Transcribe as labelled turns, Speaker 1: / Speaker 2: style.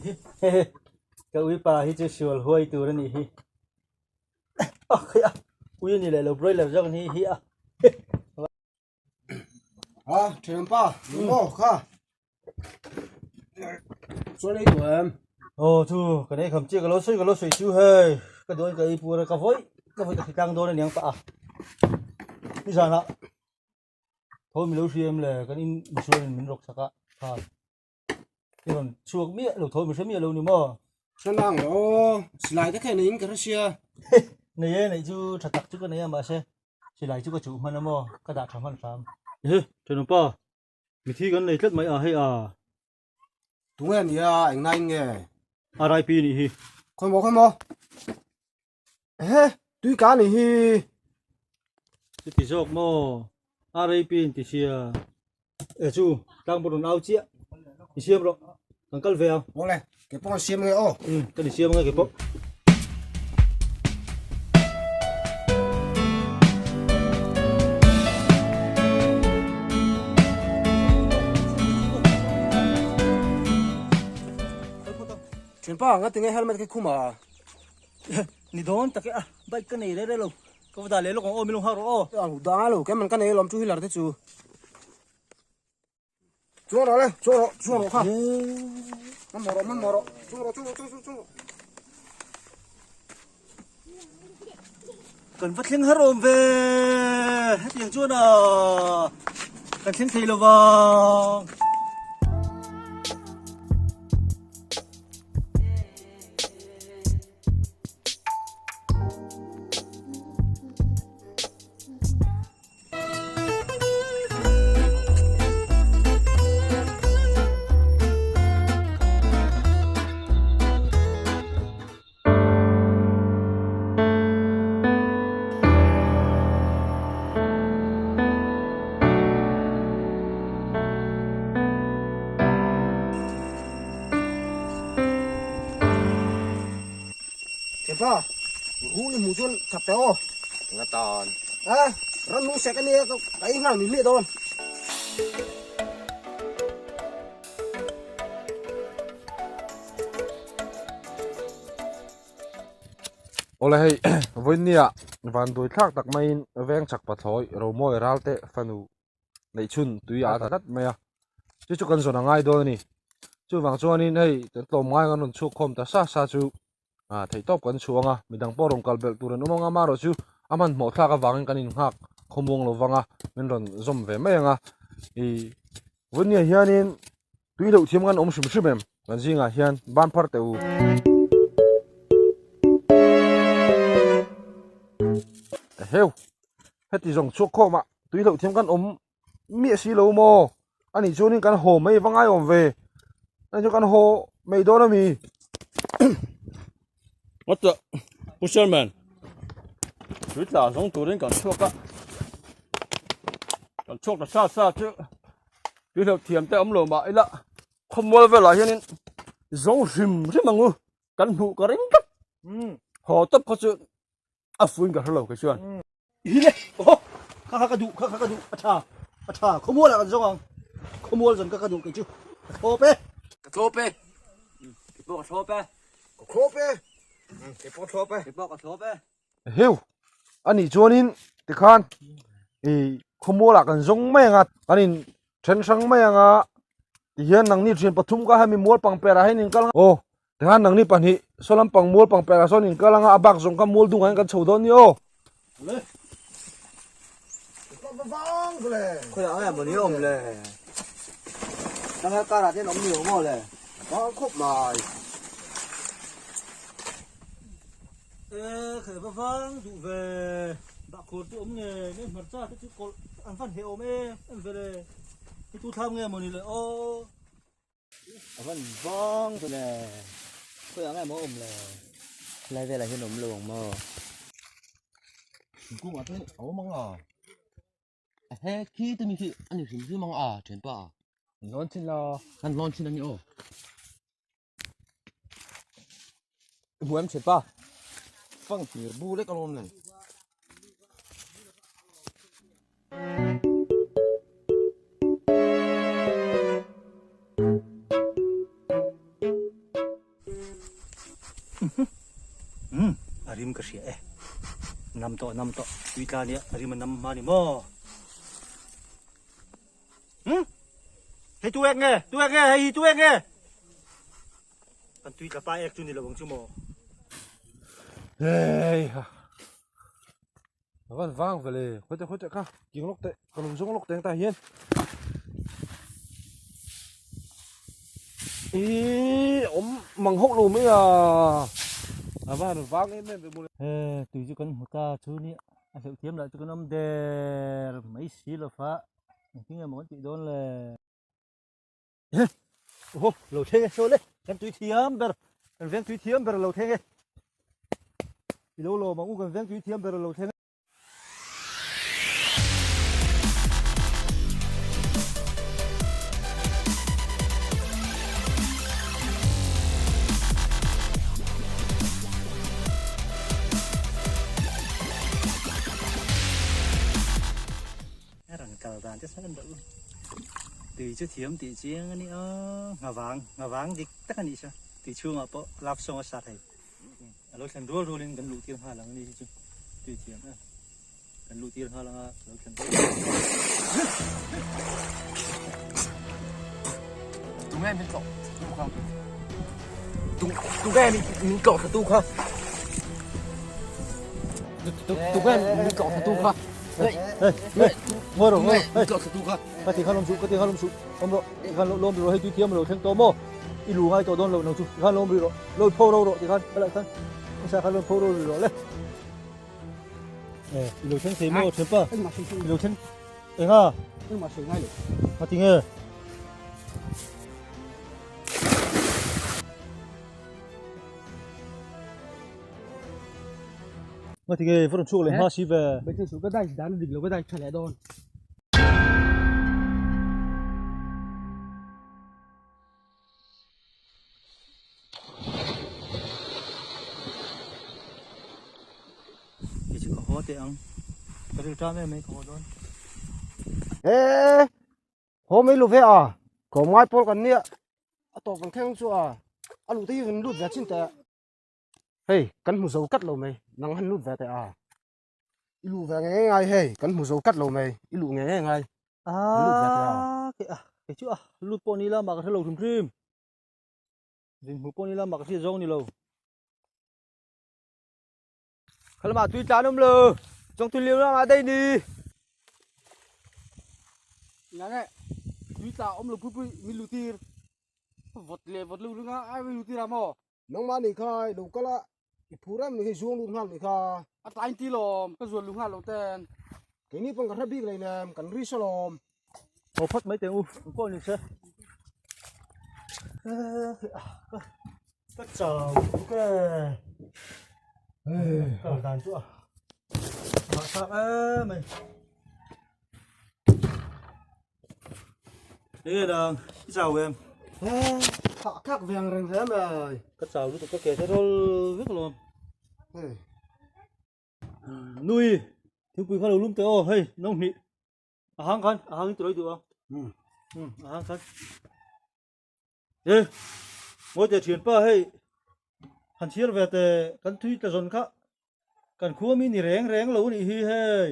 Speaker 1: nih hi. Ka uipa hi chu sual huai tur a nih hi. A khaih a, ui a ni leh lo broiler zawk a ni hi a.
Speaker 2: A, thianpa, ni maw kha? Chuan ei duh em?
Speaker 1: Aw chu, kan ei kham chiah ka lo sawi ka lo sawi chu hei, ka duh in ka ei pur a, ka vawi ka vawi ka thi tlang dawn a niang pah a. Nizanah tho mi lo hria em le, kan in misual in min rawk sak a khan. I rawn chhuak miah lo tho mi hre miah lo ni maw?
Speaker 2: Hre nang lo, silai te kha neiin ka hre sia.
Speaker 1: Nei e, neih chu tha tak chu ka nei a mahse silai chu ka chuh hman a maw, ka dah tha hman hram. Ehe, thenawmpa, mithi kan nei tlat mai a hei a.
Speaker 2: Tunge a nia, eng nain nge?
Speaker 1: RIP nih hi.
Speaker 2: Khawi maw, khawi maw. Ehe, tui ka nih hi.
Speaker 1: Chuti zawk maw? RIP in ti sia. E chu, tlang pawh rawn au chiah. I siam rawh, kan kal ve ang.
Speaker 2: Awle, ke pawh kan siam nge aw.
Speaker 1: Um, kan i siam nge ke pawh.
Speaker 2: Thianpa, ngatinge helmet khi khum a?
Speaker 1: Ni dawn tak e a, bike ka nei reh reh lo, ka va dah leh lawk ang aw, min lo nghak rawh aw.
Speaker 2: A dah ngai lo, keimah ka nei alawm chu healer te chu. Chuang rawh le, chuang rawh, chuang rawh kha. Hmanhmawh rawh, hmanhmawh rawh, chuang rawh, chuang rawh, chuang rawh, chuang rawh.
Speaker 1: Kan va thleng har awm ve, hetiang chuan a kan thleng thei lo vang.
Speaker 2: Thianpa, rul i hmuh chuan that teh aw.
Speaker 3: Nga tan.
Speaker 2: A, ram nung sek a nia ka ei nghal min hmiah dawn.
Speaker 3: Awle hei vawinia vanduai thlak tak maiin veng chak pathlawi Romawi Ralte fanu neih chhun tui a tla tlat mai a chu chu kan zawn a ngai dawn a ni chuvang chuanin hei kan tlawm ngai kan rawn chhuak khawm ta sa sa chu ah theih tawp kan chhuang a midang pawh rawn kal belh tur an awm ang a amaherawh chu a hmanhmawh thlak avangin kan innghak khawmuang lo vang a min rawn zawm ve mai ang a ih vawinia hianin tui loh thiam kan awm hrim hrim em kan zingah hian ban phar teh u. Eheu heti zawng chhuak khawm ah tui loh thiam kan awm miah si lo maw ani chuanin kan haw mai va ngai awm ve ani chu kan haw mai dawn ami
Speaker 4: What the Pu Chairman tui tla zawng turin kan chhuak a kan chhuak ta sa sa chu tui loh thiam te awm lo mah ila khawmual velah hianin zawng hrim hrim ang u kan hmuh ka ring tlat haw tawp kha chu a fuin ka hre lo kei chuan.
Speaker 1: Hi le oho kha kha ka duh kha kha ka duh a tha a tha khawmual ah kan zawng ang khawmual zawn kha ka duh kei chu ka thlawp e
Speaker 4: ka thlawp e kei pawh ka thlawp e
Speaker 2: ka thlawp e kei pawh ka thlawp e
Speaker 4: kei pawh ka thlawp e
Speaker 3: heu anih chuanin tikhan i khawmual ah kan zawng mai anga kan in then hrang mai anga tihian nangni thian pathum ka hemi mual pang perah hian in kal aw Tikhan nangni pahnih saw lampang mual pang perah sawn in kal anga a bak zawng kha mual dungah hian kan chho dawn ni aw.
Speaker 4: Khawiah nge maw ni awm le? Nanga karah te an awm ni lo maw le?
Speaker 2: Vang khawp mai.
Speaker 1: E khaih va vang duh ve bahkhawr chu awm nge nge hmarcha te chu kawlh an van heh awm em em ve le hi tu thlam nge maw ni le aw.
Speaker 4: A van vang chu le khawiah nge maw a awm le helai velah hian a awm lo ang maw
Speaker 3: thingkungah te a awm ang a
Speaker 4: he khi te mi khi a ni hrim hrim ang a thianpa
Speaker 3: an lawn chin la
Speaker 4: an lawn chin a ni aw i hmu em thianpa
Speaker 3: fang hlir bu lek alawm le.
Speaker 1: Umm a rim ka hria e. Nam tawh nam tawh tui tla nia a rim a nam hma ni maw. Umm hei tu ek nge tu ek nge hei hi tu ek nge. Kan tui tla pa ek chu ni lo ang chu maw.
Speaker 3: Hei ha. A van vang ve le khawi te khawi te kha king lawk teh ka lo zawng lawk teng tah hian ihh awm mang hauh lo mai a a van vang em em ve mawle.
Speaker 1: He tui chu kan hmu ta chu nia a hleuh thiam lah chu kan awm der mai si lo fa engtin nge maw kan tih dawn le. Oho lo thleng e saw le kan tui thiam ber kan veng tui thiam ber lo thleng e i lo lawm ang u kan veng tui thiam ber lo thleng e. A rawn kal dan te sawn deuh tui chu thiam tih chiang a ni a nghavang nghavang dik tak a nih chu tui chhungah pawh love song a sa thei a lo thlen rual rualin kan luh tir nghal ang a ni hi chu tui thiam a kan luh tir nghal ang a lo thlen rual
Speaker 2: Tunge min tlawh tu kha Tunge min tlawh tu kha Tunge min tlawh tu kha
Speaker 1: Hey, hey, ngawi rawh, ngawi rawh, hey. Ka ti khan lawm suh, ka ti khan lawm suh, awm rawh, ti khan lawm rih rawh, hei tui thiam lo thleng tawh maw? I lu ngai tawh dawn lo nang chu, ti khan lawm rih rawh, lo pho ro rawh ti khan, helai khan, hmasa khan lo pho ro rih rawh le. Eh, i lo thleng thei maw thianpa? I lo thleng enga?
Speaker 2: Engmah sawi ngai lo.
Speaker 1: Ka ti nge? Nga ti nge va rawn chhuak leh hma si ve.
Speaker 2: Bethel chu ka dai dan dik lo ka dai tha leh dawn.
Speaker 1: Kei chu ka haw teh ang. Ka ril ṭam em mai ka haw dawn.
Speaker 2: Eee haw mai lo ve a tlawmngai pawl kan nia a tawp kan thleng chu a a luh te hi kan lut ve chin teh. Hei kan hmu zo kat lo mai nang han lut ve teh a i luh ve nge nge ngai hei kan hmu zo kat lo mai i luh nge nge ngai lut ve teh a
Speaker 1: kei a kei chu a lut pawh ni la mah ka hre lo hrim hrim zin hmu pawh ni la mah ka hriat zawng ni lo
Speaker 4: khalama tui tlan awm lo chawng tui liam lamah daih ni
Speaker 2: nge tui tla awm lo pui pui min luh tir vawt leh vawt lo ringa ai min luh tir a maw Nangmah nih kha i lo kal a, i phur em nih hi zuang lut nghal nih kha. A tlai ti lawm, ka zuan lu nghal lo ten. Keini pawn ka hre bik lei nem, kan ri saw lawm.
Speaker 1: Haw phawt mai teh u, ang pawh ni se. Ka chau tuk e. Kal dan chu a hahthlak em mai. Enge dang, i chau em?
Speaker 2: Thah thak ve ang reng hle mai.
Speaker 1: Ka chau lutuk ka ke te rawl vek alawm. Nui, thingpui kha lo lum teh aw, hei no hnih. A hang khan, a hang in turawi duh a. A hang khan. E, ngawi teh thianpa hei, han chhiar ve teh kan thui tla zawn kha kan khua mi ni reng reng lo a nih hi hei.